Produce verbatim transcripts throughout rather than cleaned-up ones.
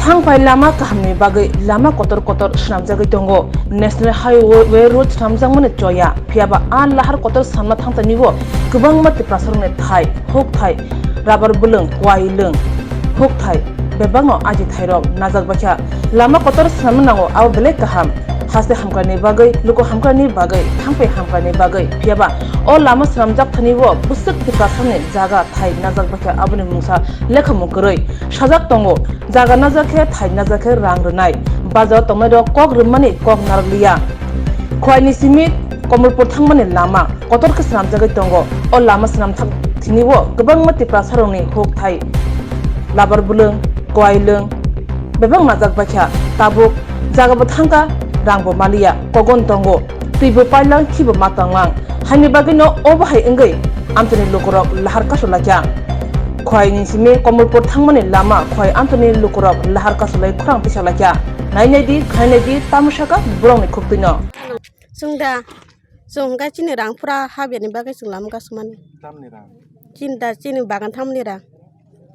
Thangphai lama kahamni bagwi lama kotor kotor swnamjagwi tongo. National Highway road swnamjakmani choya, phiyaba a lahar kotor swnamna thangtani o kwbangma Tiprasarokni thai, huk thai, rabar bwlwng, kwai lwng, huk thai, bebakno aji thairok najak baikha. Lama kotor swnamna nango, abo belai kaham. Haste hamkrai ni bagwi, luku hamkrai ni bagwi, thangphai hamkrai ni bagwi, phiyaba o lama swnamjak thani o bwswk Tiprasarokni jaga thai najak baikha, aboni mungsa lekhamung kwrwi sajak tongo. Jaga najak khe, thai najak khe rang rwnai. Bazaro tongnairok kok rwmani kok narwkliya. Khwaini simi Komolpur thangmani lama kotor khe swnamjagwi tongo. O lama swnamthang thini o kwbangma Tiprasarokni huk thai, labar bwlwng, kwai lwng, bebak najak baikha. Tabuk jaga bo thangkha, rang bo maliya, kogon tongo. Twi bo pailang, khi bo ma tonglang. Haini bagwino obo hai wngwi amchaini lukurok lahar kasu laikha. Khwai ni simi Komolpur thangmani lama khwai amchaini lukurok lahar kasu lai khorang tisa laikha. Nai nai di, khai nai di, tamo saka borokni khuktwino. Chwng da, chwng hwnkhe chini rang phura habya ni bagwi chwng lama kasu mani. Tamni rang? Chini da, chini bagan thamni rang.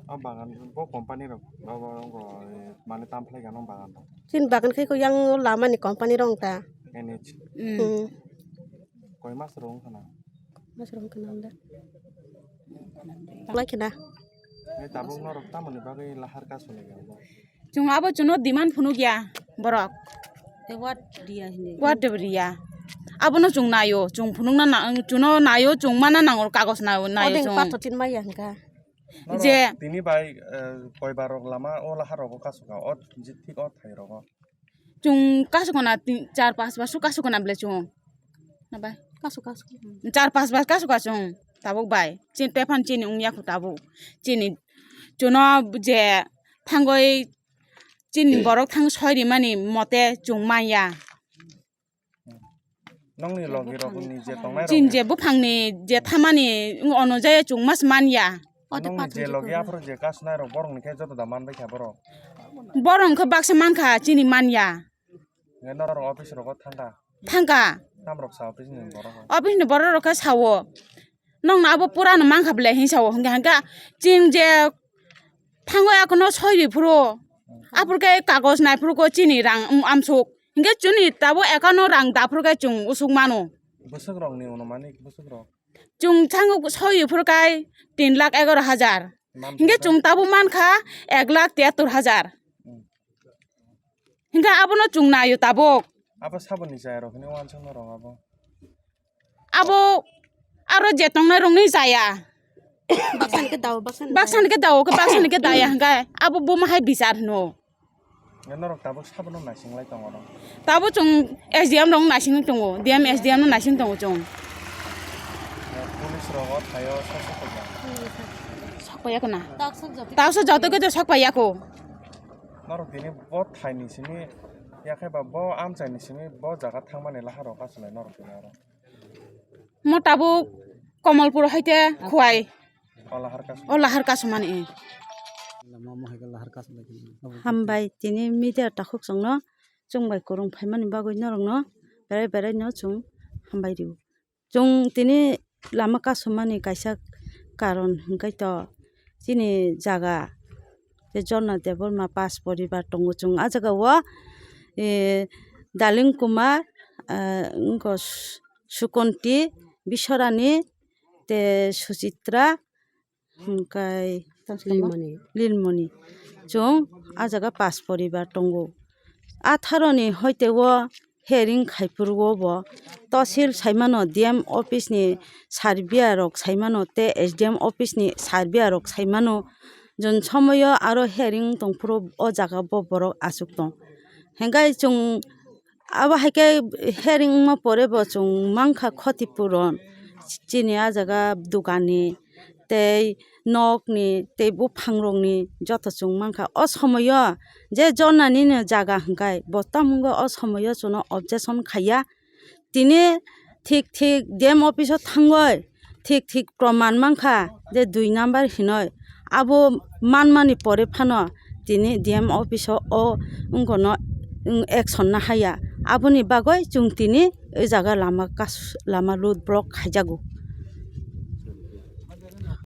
O bagan bo company rok, bo, bo, bo, mane tam phlai gano bagan rok. Chini bagan khai ko yang lama ni company rok ta. N H. Hmm. Koi mas rong khana? Mas rong khana da. Lai khana. Ni tabuk norok tamoni bagwi lahar kasu ni gano? Chwng abo chwngno demand phunukya borok. Tei what riya hini? What riya? Abono chwng naio, chwng phunukna na-, chwngno naio, chwng mana nango, kagos naio, naio chwng. Odeng pato tin maya hwnkha. Norok je tini bai, eh, koibar rok lama o lahar rogo kasu kha, o je thik o thai rogo. Chwng kasu khana tin, char pas bar su kasu khana bwle chwng. Na bai? Kasu, kasu. Char pas bar kasu kha chwng tabuk bai. Chini tephan chini wngya khu tabuk. Chini chwngno je thangoi chini borok thang soi rimani mote chwng manya. Nongni logi rokni je tongnai rok. Chini je buphangni je thamani wng ono jaya chwng mas manya. Nongni je logi aphuru je kasnai rok borokni khe joto da manbai kha borok. Borok khe baksa mankha chini manya. Nge norok office rogo thangkha? Thangkha. Tamrok sa office ni borok? Office ni borok rok khe sao. Nongno abo pura no mankha ble hin sao. Hingkha hingkha chwng je thango akono soi ri phuru. Aphuru khe kagoj nai phuru ko chini rang, um, amsuk. Hingkhe chini tabo account o rang da phuru khe chwng usuk mano. Bwswk rok ni uno mani bwswk rok? Chwng thango soi ri phuru kai tin lakh egaroh hajar. Hingkhe chwng tabuk mankha ek lakh tiyattor hajar. Hmm. Hingkhe abono chwng naio tabuk. Abo saboni chaya rok hwnwi uansukma rok abo. Abo aro je tongnai rokni chaya. Baksa ni khe dao, baksa ni khe dao, khe baksa ni khe daya hingkhe abo buma hai bichar hino. Norok tabuk sabono naising lai tongo no? Tabuk chwng S D M rok naising tongo, D M S D M no naising tongo chwng. Police rok o thaio sok sok paiya? Sok paiya khna. Taksa joto khe to sok paiya kho. Norok tini bo thai ni simi, yakhe ba bo amchai ni simi bo jaga thangmani lahar rok kasulai norok tini oro. Mo tabuk Komolpur haite Khwai. O lahar kasumani. Hambai tini media takhuk chwngno chwng bai kwrwng phaimani bagwi norokno berai berai no chwng hambai rio. Chwng tini lama kasumani kaisa karon hwnkhe to chini jaga tei Jonna Debbarma pas poribar tongo chwng ah jaga o, eh, Dalin Kumar, eh, wngkha Su-, Sukonti, Biswarani tei Suchitra, hwnkhe Lilmoni. Lilmoni. Chwng ah jaga pas poribar tongo. Atharoni hoite o hearing khaiphuru o bo tosil saimano, D M office ni sarbiya rok saimano tei S D M office ni sarbiya rok saimano. Jon somoyo aro hearing tongphuru o jaga bo borok achuk tong. Hingkhe chwng abo hai khe hearing wngma pore bo chwng mankha khoti puron. Chini ah jaga dukani tei nokni tei buphangrokni joto chwng mankha. O somoyo je Jonnanino jaga hwnkhe bo tamo wngkha o somoyo chwngno objection khaiya. Tini thik thik D M office o thangwi thik thik proman mankha je dui number hinwi abo manmani pore phano tini D M office o, o wngkha no, wng, action nahaiya. Aboni bagwi chwng tini o jaga lama kas-, lama road block khaijago.